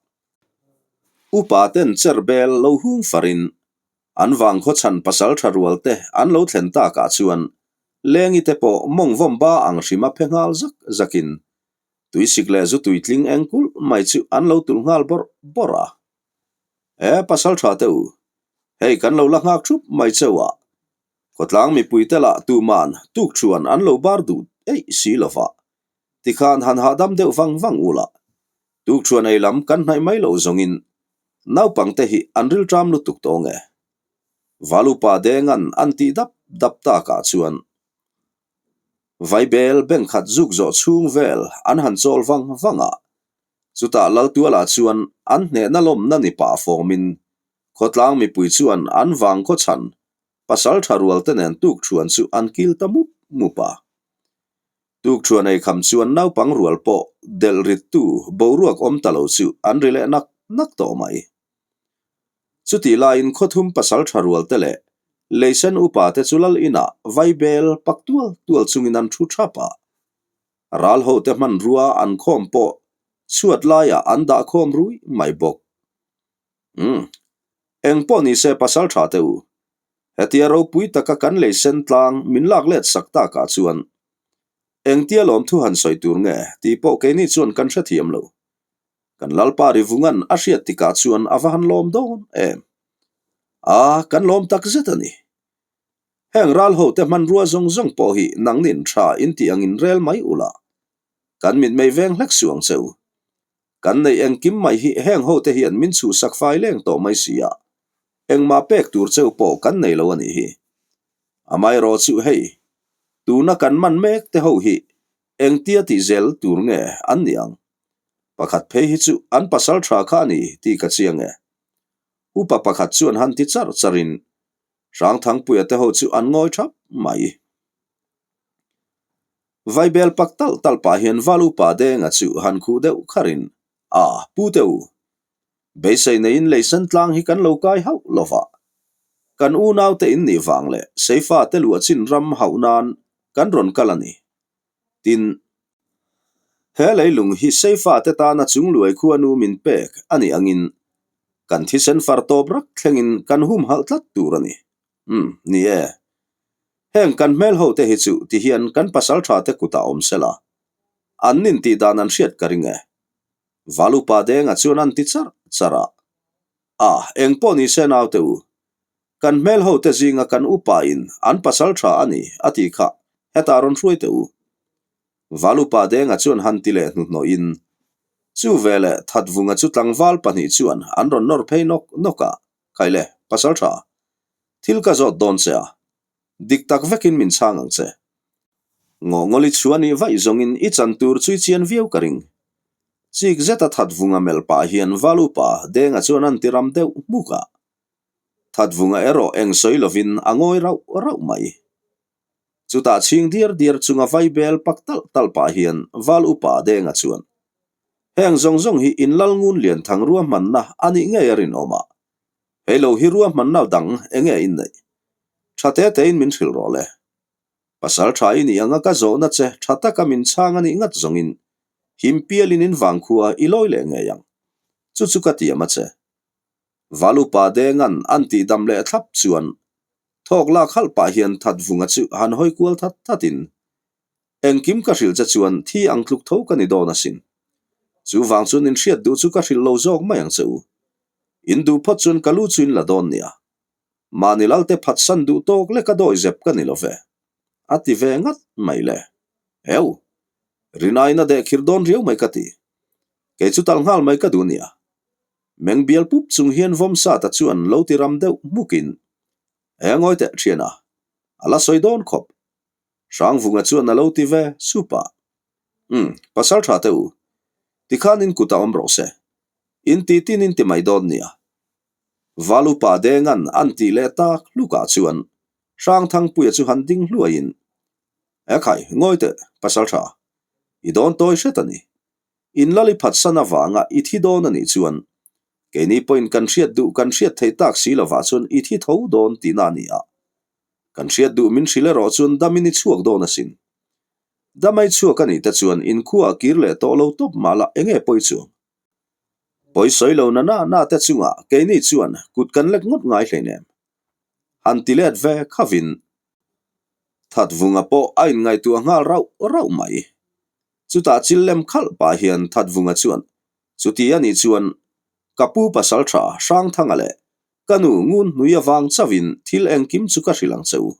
Upa ten cherbel lo hung farin an vang khawchhan pasal tha rual te an lo thlen takah chuan Lengi te pawh mawng vawm ba ang hrima phe nghal zak zakin tuisik leh zu tuitling eng kulh mai chu an lo tulh nghal bawrh bawrh a. E pasal tha te u, hei kan lo la nghak thup mai cheu a, Khawtlang mipuite lah tuman tuk thuan an lo bar duh eih si lo va, tikhan han hahdam deuh vang vang ula, tukṭhuan ei lam kan hnaih mai loh zawngin naupangte hi an rilṭam lutuk tawng e. Valupa Denga'n an tih dap dap takah chuan Vaibel bank khat zuk zawh chhung vel an han chawl vang vang a, chutah Laltuala chuan an hnehna lawmna ni pah fawmin khawtlang mipui chuan an vang khaw chhan pasal tha rual te nen tukṭhuan chu an kil ta mup mup a. Tukṭhuan ei kham chuan naupang rual pawh delh rittu boruak awm ta lo chu an ri leh nak nak tawh mai. Chutih laiin khawthum pasal tha rual te leh leisen upa te chu lal inah vaibel pak tual tual chungin an thu thap a. Ral ho te hmanrua an khawm pawh chhuat laiah an dah khawm rui mai bawk. Umm. Eng pawh nise pasal tha te u. Hetia ropui taka kan leisen tlang min lak let sak takah chuan engtia lawmthu han sawi tur nge tih pawh keini chuan kan hrethiam lo. Kan Lalpa Rivungan a hriat tikah chuan a va han lawm dawn em? A, kan lawm tak zet a ni. Heng ral hote hmanrua zawng zawng pawh hi nangnin tha in tih angin rel mai ula, kan mitmei veng hlek suh ang che u. Kan neih engkim mai hi heng hote hian min chhuhsak fai leng tawh mai si a, engmah pek tur cheu pawh kan nei lo a nih hi. Amaherawh chu hei, tuna kan man mek te ho hi engtia tih zel tur nge an ni ang? Pakhat phei hi chu an pasal tha kha a ni tih ka chiang e. Upa pakhat chuan han ti char charin Hrangthangpuia te ho chu an ngawi thap mai. Vaibel pak talh talh pah hian Val upa Denga chu han khuh deuh kharin, A, pu te u, beisei neiin leisan tlang hi kan lo kai hauh lo va. Kan unaute in nih vang leh Seifa te luah chin ram hauh nan kan rawn kal a ni. Tin, he leilung hi Seifa te tana chungluai khuanu min pek a nih angin kan thisen far tawp rak thlengin kan humhalh tlat tur a ni. Umm, ni e. Heng kan hmel ho te hi chu ti hian kan pasal tha te kutah awm sela, an nin tih dan an hriat ka ring e. Valupa Denga chuan an ti char char a. A, eng pawh ni se naute u, kan hmel ho te zinga kan upa in an pasal tha a ni a tih kha hetah rawn hruai teh u. Valupa Denga chuan han ti leh hnuhnawhin, chu veleh Thatvunga chu tlangval pahnih chuan an rawn nawr phei nawk nawk a, Khaile, pasal tha, thil ka zawt dawn che a, dik tak vekin min chhang ang che. Ngawngawli chhuah nih vaih zawngin i chan tur chu i chian viau ka ring. Chik zeta Thatvunga melh pah hian Valupa Denga chuan an ti ram deuh hmuk a. Thatvunga erawh eng sawi lovin a ngawi rauh rauh mai. Chutah chhing diar diar chunga vaibel pak talh talh pah hian Val Upa Denga chuan, Heng zawng zawng hi in lal ngun lian thang ruahmanna a nih ngei a rinawm a, hei lo hi ruahmanna dang enge in neih? Tha te tein min hrilh rawh le. Pasal tha i nih anga ka zawhna che tha taka min chhang a nih ngat zawngin him pialin in vangkhua i lawi leh ngei ang. Chu chu ka tiam a che. Valupa Denga'n an tih dam leh thlap chuan thawk lak halh pah hian Thatvunga chu han hawi kual that thatin, Engkim ka hrilh che chuan thi ang tluk tho ka ni dawn asin. Chu vang chuan in hriat duh chu ka hrilh lo zawk mai ang che u. In duh phawt chuan ka lu chu in la dawn nia. Mahni lalte phatsan duh tawk leka dawi zep ka ni lo ve. A ti ve ngat mai le. Eu! Rinain a dehkhir dawn riau mai ka ti. Kei chu tal nghal mai ka duh nia. Meng bial pup chung hian Vawmsata chuan lo ti ram deuh hmukin, He ngawi teh thian a, a la sawi dawn khawp. Hrangvunga chuan a lo ti ve sup a. Umm, pasal tha teh u. Tikhan in kut a awm rawh se. In ti tin in ti mai dawn nia. Valupa Denga'n an tih leh tak hlukah chuan Hrangthangpuia chu han ding hluaiin, Ekhai, ngawi teh, pasal tha. I dawn tawi hret a ni. In lal i phatsan avanga i thi dawn a nih chuan, keini pawhin kan hriat duh kan hriat theih tak si lovah chuan i thi tho dawn tihna a ni a. Kan hriat duh min hrilh erawh chuan damin i chhuak dawn asin. Damai chhuak a nih te chuan in khuaah kir leh tawh lo tawp mah la enge pawi chuang? Pawi sawi lo na na na te chungah keini chuan kut kan lek ngawt ngai hleinem. Han ti let ve khavin Thatvunga pawh a inngaihtuah nghal rauh rauh mai. Chutah chil lem khalh pah hian Thatvunga chuan, Chuti a nih chuan ka pu pasal tha Hrangthanga leh ka nu ngun hnui avang chauhin thil engkim chu ka hrilh ang che u.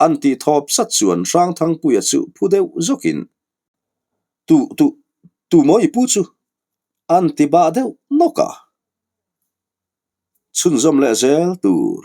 An tih thawp sat chuan Hrangthangpuia chu phu deuh zawkin, Tu, tu, tu maw i pu chu? An ti bah deuh nawk a. Chhunzawm leh zel tur.